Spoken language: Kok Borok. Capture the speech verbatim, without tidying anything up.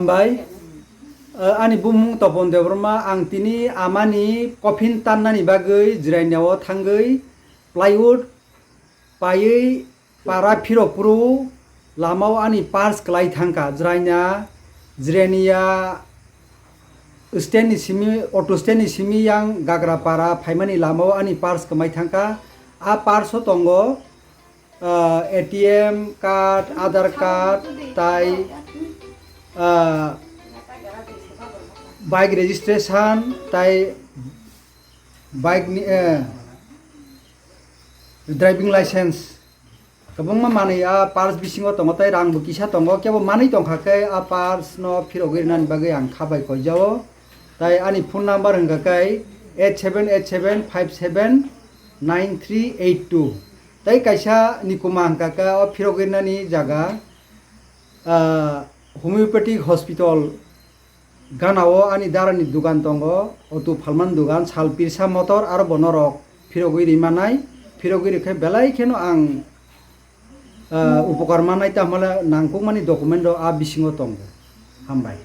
Hambai. Eh, ani bumung Topon Debbarma, ang tini amani coffin tannani bagwi Jirania o thangwi plywood paiwi para phirok phuru lama o ani purse kwlai thangkha. Jirania, Jirania stand ni simi, auto stand ni simi yang Gagrapara phaimani lama o ani purse kwmai thangkha. A purse o tongo ah, A T M card, Aadhaar card, tai, ah, bike registration, tai bike ni, eh, driving license. Kwbangma manwi a purse bisingo tongo, tai rang bo kisa tongo, kebo manwi tongkha khe a purse no phirogwi rwnani bagwi ang kha bai koijao. Tai ani phone number hwnkha khe eight seven eight seven five seven nine three eight two. Tai kaisa nikuma hwnkha khe o phirogwi rwnani jaga, ah, homeopathic hospital gana o ani darani dugan tongo, auto phalmani dugan, sal pirsa motor aro bo norok phirogwi ri manai, phirogwi rikhe belai kheno ang, ah, upokar manai, tamole nangkukmani document rok a bisingo tongo. Hambai.